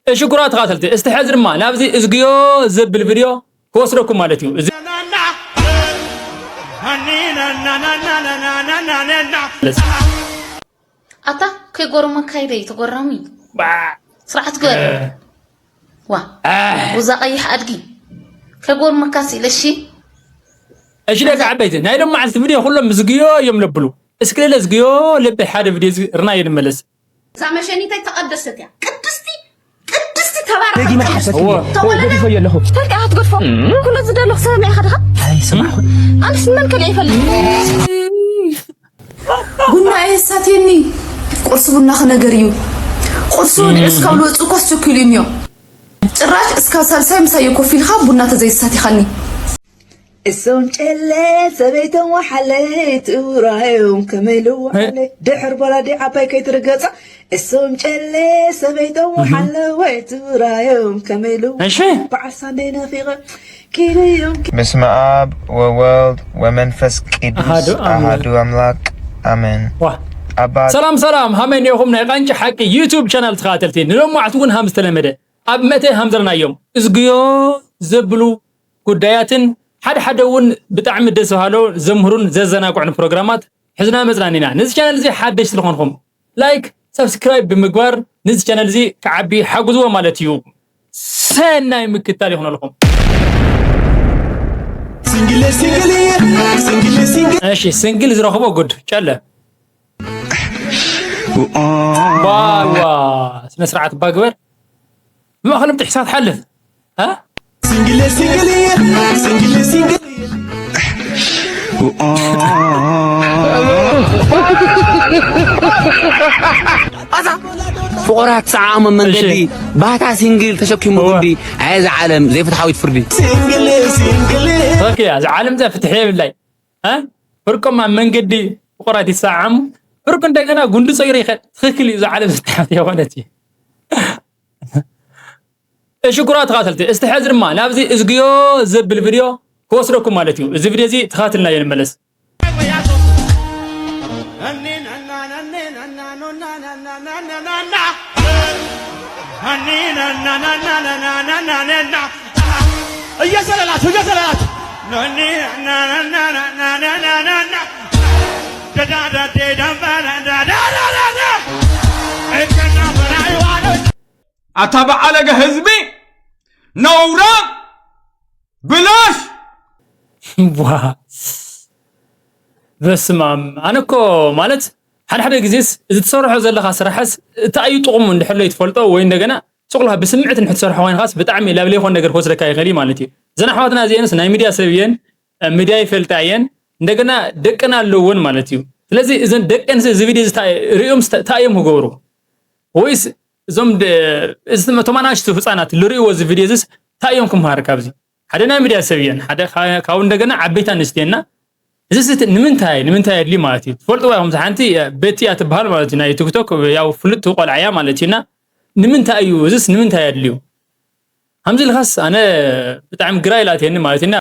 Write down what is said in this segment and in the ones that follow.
እሺ ክቡራት ተኸታተልቲ፣ እስቲ ሕዚ ድማ ናብዚ እዝግዮ ዘብል ቪድዮ ክወስደኩም ማለት እዩ። እዚ ኣታ ከይጎርመካ ኢለ እዩ ተጎራሚ። ስርዓት ግበር። ዋ፣ ውዛ ቀይሕ ኣድጊ። ከይጎርመካ ስኢለ እሺ። እሺ ደቂ ዓበይቲ፣ ናይ ሎም መዓልቲ ቪድዮ ኩሎም እዝግዮ እዮም ለብሉ። እስኪ ለዝግዮ ለበይ ሓደ ቪድዮ እዚ ርና እየ ንመለስ። እዛ መሸኒተይ ተቐደሰት እያ። ቅድስቲ ቅድስቲ ተባረኸት። ደጊመ ሓሰት እወ። ተወለደ ገዲፎ የለኹ። ተልቃ ክትገድፎ ኩሉ ዝደለኹ ሰማዕ ኢኻ ድኻ? ኣይሰማዕኹን። ኣንስ መን ከልዕ ይፈልጥ? ቡና ኣየሳትየኒ። ቁርሲ ቡና ክነገር እዩ። ቁርሲ ወዲዑ እስካብ ልወፅእ እኮ ኣስቸኩሉኒ እዮ። ጭራሽ እስካብ ሳልሳይ ምሳየ ኮፍ ኢልካ ቡና ተዘይሳቲኻኒ። እሶም ጨለ ሰበይቶም ወሓለይ ትውራዮም ከመይ ልዋዓለ ድሕር በራዲ ዓባይ ከይትርገጻ እሶም ጨለ ሰበይቶም ወሓለ ወይ ትውራዮም ከመይ ልዋ እሺ። በዓሳ እንደይነፊቐ ኪድዮም በስመ አብ ወወልድ ወመንፈስ ቅዱስ አሐዱ አምላክ። አሐዱ አምላክ አሜን። ዋ። ኣባት ሰላም ሰላም፣ ሃመይ ኔኹም ናይ ቃንጭ ሓቂ ዩቱብ ቻናል ተኸታተልቲ፣ ንሎማዕቲ እውን ሃም ዝተለመደ ኣብ መእተይ ሃም ዘርናዮም እዝግዮ ዘብሉ ጉዳያትን ሓደ ሓደ እውን ብጣዕሚ ደስ በሃሎ ዘምህሩን ዘዘናግዑን ፕሮግራማት ሕዝና መፅናኒና። ነዚ ቻናል እዚ ሓደሽ ስለኾንኩም ላይክ፣ ሳብስክራይብ ብምግባር ነዚ ቻናል እዚ ክዓቢ ሓግዝዎ ማለት እዩ። ሰናይ ምክታል ይኹነልኩም። እሺ፣ ሲንግል ዝረኽቦ ጉድ ጨለ። ዋዋ፣ ስነ ስርዓት እባ ግበር። ብማእኸሎም ጥሒሳ ትሓልፍ። እ? ፍቑራት ሰዓሞ መንገዲ እሺ። ባህታ ሲንግል ተሸኪሙ እወ። ጉዲ ኣየ ዝዓለም ዘይፍትሓዊት ፍርዲ ኦኬ፣ እዛ ዓለም እዛ ፍትሒ የብላይ። እ? ፍርቆም ኣብ መንገዲ ፍቑራት ይሰዓሙ። ፍርቁ እንደገና ጉንዲ ጸይሩ ይኸድ። ትኽክል እዩ፣ እዛ ዓለም ዝተሓት የኾነት እዩ። እሺ፣ ክቡራት ተኸታተልቲ፣ እስቲ ሕዚ ድማ ናብዚ እዝግዮ ዘብል ቪድዮ ክወስደኩም ማለት እዩ። እዚ ቪድዮ እዚ ተኸታትልና እየ ንመለስ። እየዘለላችሁ እየዘለላችሁ አታ በዓለገ ህዝቢ ነውራ ብላሽ ዋ፣ በስመ ኣብ። ኣነ እኮ ማለት ሓደ ሓደ ግዜስ እዚ ትሰርሖ ዘለኻ ስራሕስ እንታይ እዩ ጥቕሙ እንድሕር ለይትፈልጦ ወይ እንደገና ሱቕ ኢልካ ብስምዕት እንድሕር ትሰርሖ ኮይንካስ ብጣዕሚ ላብ ለይኮን ነገር ክወስደካ ይኽእል እዩ ማለት እዩ። እዘን ኣሕዋትና እዚአንስ ናይ ሚድያ ሰብ እየን፣ ሚድያ ይፈልጣ እየን፣ እንደገና ደቀን ኣለወን ማለት እዩ። ስለዚ እዘን ደቀንስ እዚ ቪድዮ እዚ እንታይ ሪኦም እንታይ እዮም ክገብሩ? ወይስ እዞም ደ-፣ እዚ እቶም ኣናእሽቱ ህፃናት ልርእይዎ እዚ ቪድዮ እዚስ እንታይ እዮም ክምሃር ካብዚ? ሓደ ናይ ሚድያ ሰብ እየን፣ ሓደ ካ-፣ ካብኡ እንደገና ዓበይቲ ኣንስትዮ እና እዚስ እቲ ንምንታይ፣ ንምንታይ ኣድልዩ ማለት እዩ? ትፈልጥዋ ኢኹም፣ እዛ ሓንቲ ቤቲ እያ ትበሃል ማለት እዩ፣ ናይ ቲክቶክ ያው ፍልጥቲ ቆልዓ እያ ማለት እዩ። እና ንምንታይ እዩ፣ እዚስ ንምንታይ ኣድልዩ? ከምዚ ኢልካስ ኣነ ብጣዕሚ ግራ ኢላትየኒ ማለት እዩ። እና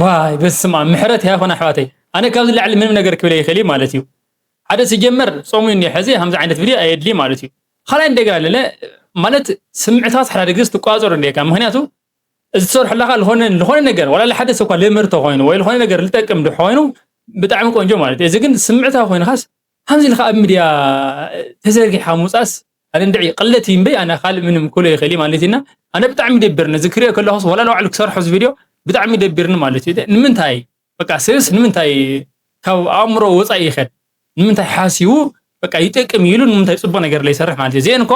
ዋይ በስመ ኣብ፣ ምሕረት ይሃበና ኣሕዋተይ። ኣነ ካብዚ ላዕሊ ምንም ነገር ክብል ኣይኽእል ማለት እዩ። ሓደ ሲጀመር ጾሙ እዩ እኒኦ፣ ሕዚ ከምዚ ዓይነት ቪድዮ ኣየድሊ ማለት እዩ። ካልኣይ እንደገና ለለ ማለት ስምዕታት ሓደ ግዜ ትቋጸሩ እንዲካ፣ ምክንያቱ እዚ ትሰርሑ ኣለኻ ዝኾነ፣ ዝኾነ ነገር ዋላ ሓደ ሰብ እኳ ልምህር ተኾይኑ ወይ ዝኾነ ነገር ልጠቅም ድኾይኑ ብጣዕሚ ቆንጆ ማለት እዩ። እዚ ግን ስምዕታዊ ኮይንኻስ ከምዚ ኢልካ ኣብ ሚድያ ተዘርጊሕካ ምውፃእስ ኣነ እንድዒ ቅለት እዩ እምበይ ኣነ ካልእ ምንም ክብሎ ይኽእል እዩ ማለት እዩ። እና ኣነ ብጣዕሚ ደቢርኒ፣ እዚ ክሪኦ ከለኹስ ዋላ ንባዕሉ ክሰርሖ እዚ ቪድዮ ብጣዕሚ ደቢርኒ ማለት እዩ። ንምንታይ በቃ ሰብስ ንምንታይ ካብ ኣእምሮ ወፃኢ ይኸድ? ንምንታይ ሓሲቡ በቃ ይጠቅም ኢሉ ንምንታይ ፅቡቅ ነገር ለይሰርሕ ማለት እዩ? እዚአን እኮ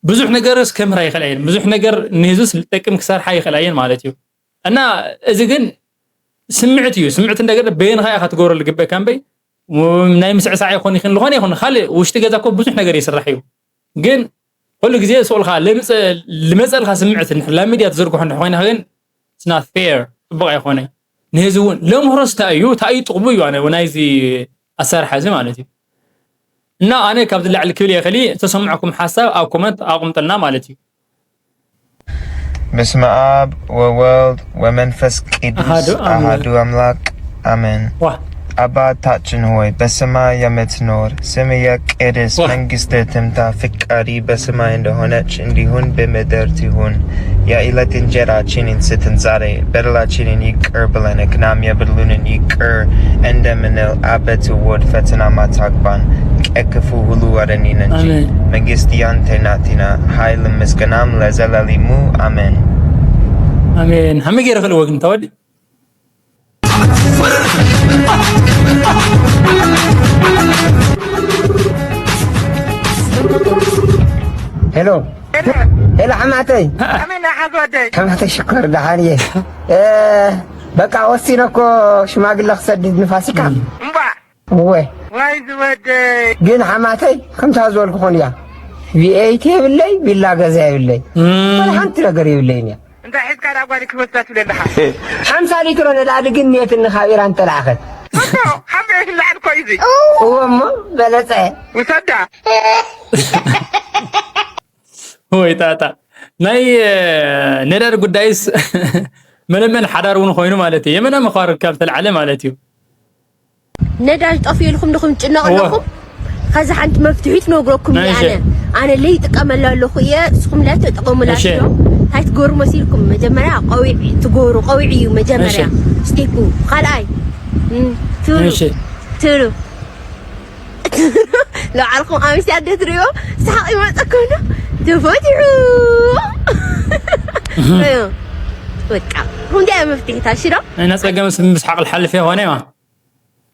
ብዙሕ ነገርስ ከምህራ ይኽእላ እየን፣ ብዙሕ ነገር ንህዝብስ ልጠቅም ክሰርሓ ይኽእላ እየን ማለት እዩ። እና እዚ ግን ስምዕት እዩ። ስምዕት እንደገና በየንኻ ኢኻ ትገብሮ ዝግበእካ እምበይ ናይ ምስዕሳዕ ይኾን ይኽን ዝኾነ ይኹን ካልእ ውሽጢ ገዛ እኮ ብዙሕ ነገር ይስራሕ እዩ። ግን ኩሉ ግዜ ስቕ ኢልካ ልመፀልካ ስምዕት እንድሕር ላብ ሚድያ ትዝርግሖ እንድሕር ኮይንካ ግን it's not fair፣ ፅቡቕ ኣይኾነይ። ንህዝቢ እውን ለምህሮስ እንታይ እዩ፣ እንታይ እዩ ጥቕሙ እዩ ኣነ ናይዚ ኣሰራርሓ እዚ ማለት እዩ። እና ኣነ ካብዚ ላዕሊ ክብል እየ ክእል ዝተሰምዐኩም ሓሳብ ኣብ ኮመንት ኣቕምጥልና ማለት እዩ። በስመ አብ ወወልድ ወመንፈስ ቅዱስ አሐዱ አምላክ። አሐዱ አምላክ አሜን። ዋ አባታችን ሆይ በሰማይ የምትኖር፣ ስምህ ይቀደስ፣ ዋ መንግስትህ ትምጣ፣ ፍቃድህ በሰማይ እንደሆነች እንዲሁን በምድር ትሁን። የዕለት እንጀራችንን ስጠን ዛሬ፣ በደላችንን ይቅር በለን እኛም የበደሉንን ይቅር እንደምንል፣ አቤቱ ወደ ፈተና አታግባን፣ ከክፉ ሁሉ አድነን እንጂ አሜን። መንግስት ያንተ ናትና፣ ኃይል ምስጋናም ለዘላለሙ አሜን። አሜን። ሀመ ገይረ ክልወ ግን ተወዲ ሄሎ ሄሎ፣ ሓማተይ ኣሜን ሓጎደይ ሓማተይ፣ ሽኮር ደሓን እየ። እ፣ በቃ ወሲነ እኮ ሽማግለ ክሰድድ ንፋሲካ። እምባዕ እወ ዋይ ዝወደይ ግን ሓማተይ ከምታ ዝበልኩ ኾን እያ። ቪኤይቲ የብለይ፣ ቪላ ገዛ የብለይ፣ እም፣ ሓንቲ ነገር የብለይን እያ። እንታይ ሒዝካ ዳ ጓሊ ክወስዳ ትብል ኣለኻ ሓምሳ ሊትሮ ነዳዲ ግን ኔትኒ ካብ ኢራን ተላእኸት። እኮ ሓምሳ ይልዓል እኮ እዩ እዚ እዎ እሞ በለፀ። ውሰዳ ወይ ጣጣ ናይ እ፣ ነዳድ ጉዳይስ መለመን ሓዳር እውን ኮይኑ ማለት እዩ። የመና መኳር ካብ ተልዓለ ማለት እዩ። ነዳጅ ጠፊኡ ኢልኩም ዲኹም ትጭነቕ እወ። ኣለኹም? ኸዚ ሓንቲ መፍትሒ ትነግረኩም እየ እሺ። ኣነ ኣነ ለይጥቀመላ ኣለኹ እየ። ንስኹም ላ ተጠቐሙላ እሺ። ሽዶ እንታይ ትገብሩ መሲልኩም? መጀመርያ ቀዊዕ ትገብሩ። ቀዊዕ እዩ መጀመርያ እሺ። ስቴፑ። ካልኣይ እም፣ ትብሉ እሺ። ትብሉ ንባዕልኩም ኣምስትያ እንደ ትሪኦ ሰሓቕ ይመፀኩም ዶ? ተፈቲሑ እዩ። በቃ ከምዚኣ መፍትሒታት ሽዶ ናይ ነፀገም ስም ብስሓቕ ልሓልፍ የኾነ ዋ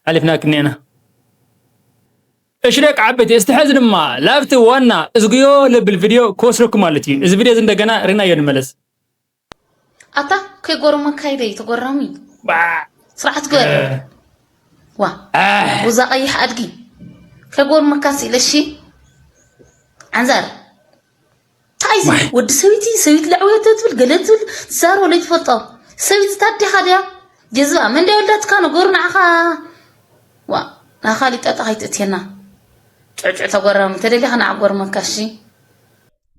ሓሊፍና ክንየና። እሺ ደቂ ዓበይቲ፣ እስቲ ሕዚ ድማ ላብቲ ዋና እዝግዮ ልብል ቪድዮ ክወስደኩም ማለት እዩ። እዚ ቪድዮ እዚ እንደገና ርኢናዮ ንመለስ። ኣታ ከይጎርመካ ኢለ እዩ ተጎራሚ ባ- ስርዓት ገር ዋ ኣህ፣ ውዛ ቀይሕ ኣድጊ ከይጎርመካ ሲለ እሺ ዓንዛር ታይ እዚ ወዲ ሰበይቲ ሰበይቲ ለዕወት ትብል ገለ ትብል ትዛረቦ ለይትፈልጦ ሰበይቲ ታዲኻ ድያ ጀዝባ መን ድያ ወልዳትካ ነገሩ ንዓኻ ዋ ናኻ ሊጠጣ ከይትእትየና ጭዕጭዕ ተጎራሚ ተደሊኻ ንዓ ጎርመካ እሺ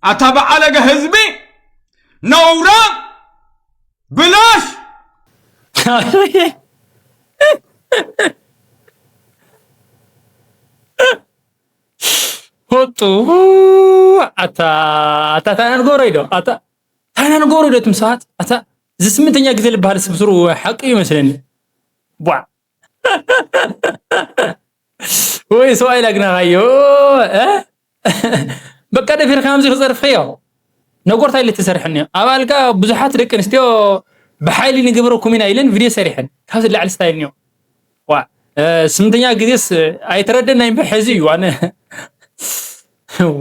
ኣታ በዓለገ ህዝቢ ነውራ ብላሽ ሆጡ ኣታ ኣታ ታና ንጎሮ ኢዶ ኣታ ታና ንጎሮ ኢዶ ትምሳት ኣታ እዚ ስምንተኛ ግዜ ልበሃል ስብስሩ ሓቂ እዩ መስለኒ ቧዕ ወይ ሰብኣይ ላግናኻዮ እ? በቃ ደፊርካ ከምዚ ክፀርፍኽዮ ነጎርታ ኢለ ተሰርሐኒ ኣባልካ ብዙሓት ደቂ ኣንስትዮ ብሓይሊ ንግበረኩም ኢና ኢለን ቪድዮ ሰሪሐን ካብዚ ላዕሊ ስታይል እኒኦ ዋ እ፣ ስምንተኛ ግዜስ ኣይተረደናይ እምበር ሕዚ እዩ ኣነ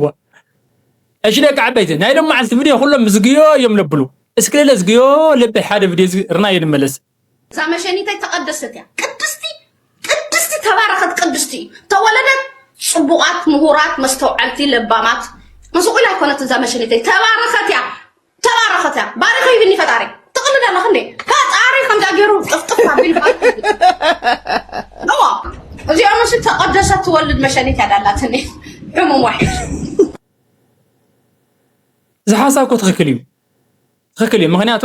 ዋ እሺ ደቂ ዓበይቲ ናይ ሎም መዓልቲ ቪድዮ ኩሎም ዝግዮ እዮም ለብሉ እስክሌለ ዝግዮ ልበይ ሓደ ቪድዮ ርናዮ ንመለስ እዛ መሸኒተይ ተቐደሰት እያ ቅድስቲ ቅድስቲ ተባረኸት ቅድስቲ ተወለደት ጽቡቓት ምሁራት መስተውዓልቲ ለባማት ምስቑል ኣይኮነት እዛ መሸኒተይ ተባረኸት እያ ተባረኸት እያ ባሪኸ ይብኒ ፈጣሪ ትቕልድ ኣለኽ እንዴ ፈጣሪ ከምዚኣ ገይሩ ጥፍጥፍ ኣቢሉ እዎ እዚኦም ሲ ተቐደሰት ትወልድ መሸኒት ያዳላትኒ ሕሙም ዋሒድ እዚ ሓሳብ እኮ ትኽክል እዩ ትኽክል እዩ ምክንያቱ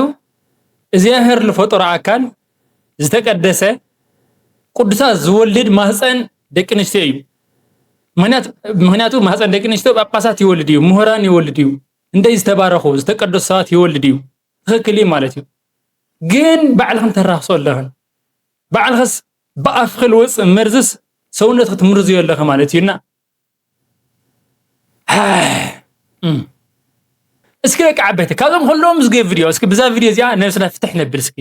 እግዚኣብሔር ዝፈጠሮ ኣካል ዝተቀደሰ ቅዱሳት ዝወልድ ማህፀን ደቂ ኣንስትዮ እዩ ምክንያቱ ማህፀን ደቂ ኣንስትዮ ጳጳሳት ይወልድ እዩ ምሁራን ይወልድ እዩ እንደይ ዝተባረኹ ዝተቀደሱ ሰባት ይወልድ እዩ ትኽክል እዩ ማለት እዩ ግን ባዕልኽን ተራኽሶ ኣለኽን ባዕልኽስ ብኣፍኺ ልወፅእ መርዝስ ሰውነትኺ ትምርዝዮ ኣለኺ ማለት እዩና እስኪ ደቂ ዓበይቲ ካብዞም ከለዎም ዝገ ቪድዮ እስኪ ብዛ ቪድዮ እዚኣ ነብስና ፍትሕ ነብል እስኪ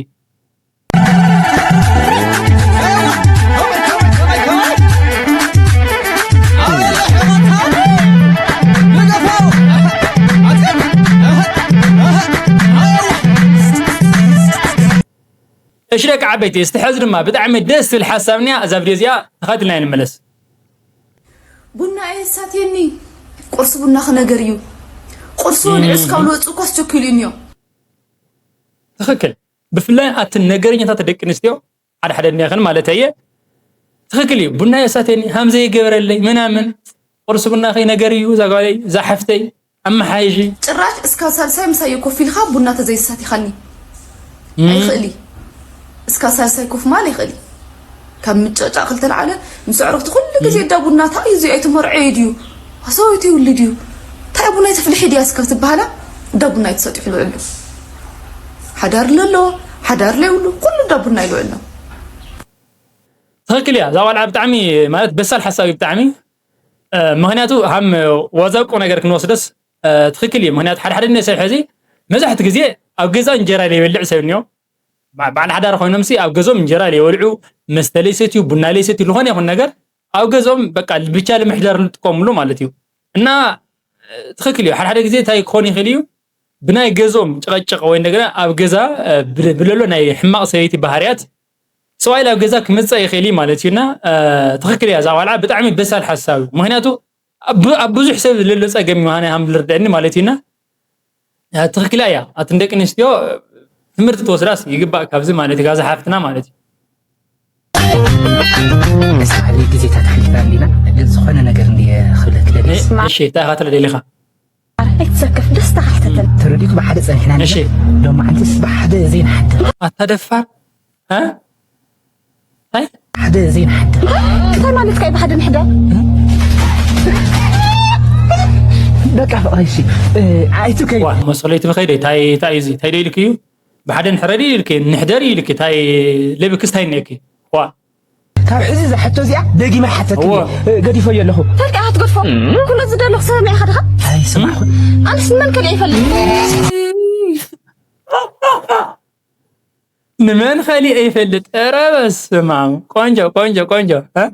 እሺ ደቂ ዓበይቲ እስቲ ሕዚ ድማ ብጣዕሚ ደስ ትብል ሓሳብ እኒኣ እዛ ቪድዮ እዚኣ ተኸትልና ንመለስ ቡና እየ ሳትየኒ ቁርሲ ቡና ክነገር እዩ ቁርሲ ወዲዑ እስካብ ልወፅእ እኮ ኣስቸኪሉ እኒኦ ትኽክል ብፍላይ ኣቲ ነገረኛታት ደቂ ኣንስትዮ ሓደ ሓደ እኒኣኽን ማለት እየ ትኽክል እዩ ቡና እየ ሳትየኒ ሃምዘ ይገበረለይ ምናምን ቁርሲ ቡና ከይ ነገር እዩ እዛ ጓለይ እዛ ሓፍተይ ኣመሓይሺ። ጭራሽ እስካብ ሳልሳይ ምሳይ ኮፍ ኢልካ ቡና ተዘይትሰቲኻኒ ኣይኽእል እዩ። እስካብ ሳልሳይ ኮፍ ማል ይኽእል እዩ። ካብ ምጭቕጫቕ ክልተ ለዓለ ምስ ኣዕሩኽቲ ኩሉ ግዜ እንዳ ቡና እንታይ እዩ እዚ ኣይትመርዐዮ ድዩ? ሰበይቲ ይውልድ እዩ። እንታይ ቡና ኣይተፍልሒ ድያ እስከ ትበሃላ እንዳ ቡና ኣይትሰጢሑ ልውዕሉ። ሓዳር ለለዎ ሓዳር ለይብሉ ኩሉ እንዳ ቡና ይልውዕሉ። ትኽክል እያ እዛ ቆልዓ ብጣዕሚ ማለት በሳል ሓሳብ እዩ ብጣዕሚ። ምክንያቱ ሃም ዋዛ ቁም ነገር ክንወስደስ ትኽክል እዩ። ምክንያቱ ሓደ ሓደ ሰብ ሕዚ መብዛሕትኡ ግዜ ኣብ ገዛ እንጀራ ዘይበልዕ ሰብ እኒኦ። በዓል ሓዳር ኮይኖም ሲ ኣብ ገዞም እንጀራ ዘይበልዑ፣ መስተ ዘይሰትዩ፣ ቡና ዘይሰትዩ፣ ዝኾነ ይኹን ነገር ኣብ ገዞም በቃ ብቻ ንምሕዳር ዝጥቀምሉ ማለት እዩ። እና ትኽክል እዩ። ሓደ ሓደ ግዜ እንታይ ክኾን ይኽእል እዩ ብናይ ገዞም ጭቐጭቕ ወይ እንደገና ኣብ ገዛ ብለሎ ናይ ሕማቕ ሰበይቲ ባህርያት ሰብኣይ ኣብ ገዛ ክመፅእ ይኽእል እዩ ማለት እዩ። እና ትኽክል እያ እዛ ቆልዓ ብጣዕሚ በሳል ሓሳብ እዩ። ምክንያቱ ኣብ ብዙሕ ሰብ ለሎ ፀገም እዩ ሃነ ሃም ልርድአኒ ማለት እዩና ትኽክል እያ። ኣትን ደቂ ኣንስትዮ ትምህርቲ ትወስዳስ ይግባእ ካብዚ ማለት እዩ ካብዚ ሓፍትና ማለት እዩ። ግዜታት ሓሊፍና እንዲና ግን ዝኾነ ነገር እንዲ ክብለክ ደሊስ እሺ እንታይ ኢኻ ትለ ደሊኻ ኣይትሰከፍ ደስታ ካሕተተን ተረዲኩ ብሓደ ፀኒሕና እሺ ሎማዓንትስ ብሓደ ዘይንሓድር ኣታ ደፋር እ? ኣይ ሓደ ዘይንሓድር እንታይ ማለት ካይ ብሓደ ንሕደ በቃ ፍቕሪ እሺ ኣይቱ ከይ ዋ መሰለይቲ ብኸይደ እንታይ እንታይ እዩ እንታይ ዶ ኢልክ እዩ ብሓደ ንሕረድ ኢልክ ንሕደር ኢልክ እንታይ ለብክስ እንታይ ነኪ ዋ ካብ ሕዚ ዝሓቶ እዚኣ ደጊመ ሓተት እወ። ገዲፈዮ ኣለኹ እንታይ ከኣ ክትገድፎ ኩሉ ዝደሎ ክሰምዕ ኢኻ ድኻ ኣይሰማዕኹ ኣንስ መን ከልእ ይፈልጥ ንመን ከሊእ ይፈልጥ ኧረ በስማም ቆንጆ ቆንጆ ቆንጆ እ?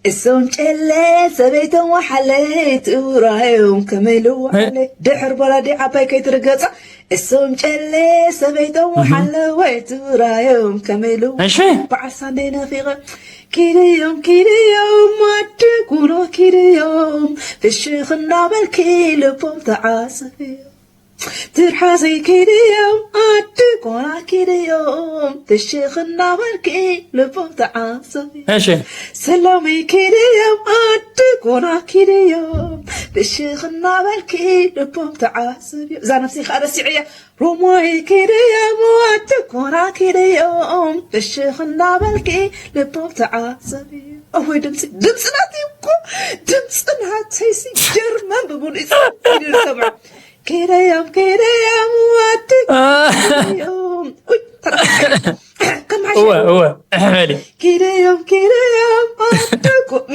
እሶም ጨለ ሰበይቶም ወሓለይ ትውራዮም ከመይ ልወሓለይ ድሕር በላዲ ዓባይ ከይትርገጻ እሶም ጨለ ሰበይቶም ወሓለወይ ትውራዮም ከመይ ልወ እሺ በዓል ሳንደይ ነፊቐ ኪድዮም ኪድዮም ኣዲ ጉኖ ኪድዮም ፍሽኽ እናበልኪ ልቦም ተዓስፍዮ ትርሓሰይ ኪድዮም ኣዲ ጓና ኪድዮም ፍሽኽ እናበልኪ ልቦም ተዓሰቢ እሺ ሰላመይ ኪድዮም ኣዲ ጓና ኪድዮም ፍሽኽ እናበልኪ ልቦም ተዓሰቢ እዛ ነፍሲ ከዓ ረሲዐያ ሮማይ ኪድዮም ኣዲ ጓና ኪድዮም ፍሽኽ እናበልኪ ልቦም ተዓሰቢ እወይ ድምፂ ድምፂ ናት እኮ ድምፂ ናተይሲ ጀርመን ብቡን ይሰምዑ ኪደዮም ኪደዮም ዋቲ ዮም እወ እወ በሊ ኪደዮም ኪደዮም ዋቲ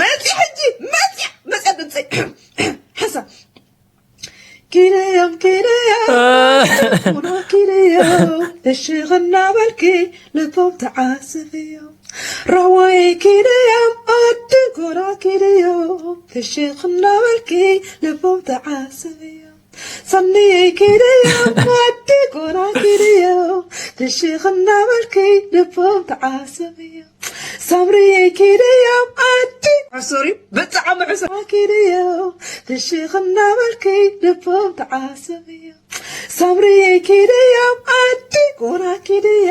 መፅያ ሕጂ መፅያ መፅያ ድምፀይ ሓሳ ኪደዮም ኪደዮም ኪደዮም እሺ ክናበልኪ ልቦም ተዓስፍዮም ራዋይ ኪደዮም ኣዲ ጎራ ኪደዮም እሺ ክናበልኪ ልቦም ተዓስፍዮም ሳምሪየይ ኪድዮ ኣዲ ጎና ኪድዮ ትሽኽ እናበልኪ ልቦም ተዓሰብዮ ሳምሪየይ ኪድዮ ኣዲ ሕሱር እዩ ብጣዕሚ ሕሱር ኪድዮ ትሽኽ እናበልኪ ልቦም ተዓሰብዮ ሳምሪየይ ኪድዮ ኣዲ ጎና ኪድዮ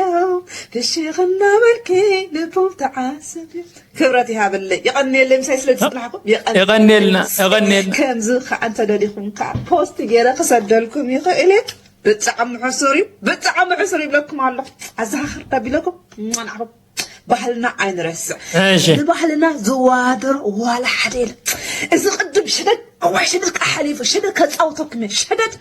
ትሽኽ እናበልኪ ልቦም ተዓሰብዮ ክብረት ይሃበለይ የቐንየለይ ምሳይ ስለ ዝፅናሕኩም የቐንየልና የቐንየልና ከምዚ ከዓ እንተደሊኹም ከዓ ፖስት ገይረ ክሰደልኩም ይኽእል እየ ብጣዕሚ ሕሱር እዩ ብጣዕሚ ሕሱር ይብለኩም ኣለኹ ኣዘኻኽር ዳቢለኩም ናዕኹም ባህልና ኣይንረስዕ እሺ ንባህልና ዝዋደሮ ዋላ ሓደ የለን እዚ ቅድም ሽደድ እዋይ ሽደድ ከዓ ሓሊፉ ሽደድ ከፃውተኩም እየ ሽደድ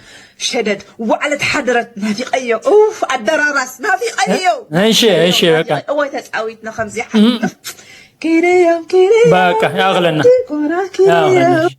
ሸደድ ዋዕለት ሓደረት ናፊቀዮ ኡፍ ኣደራራስ ናፊቀዮ እሺ እሺ በቃ እዋይ ተፃዊትና ከምዚ ሓ ኪደዮም ኪደዮም በቃ ያቕለና ጎራ ያቕለና ኪደዮም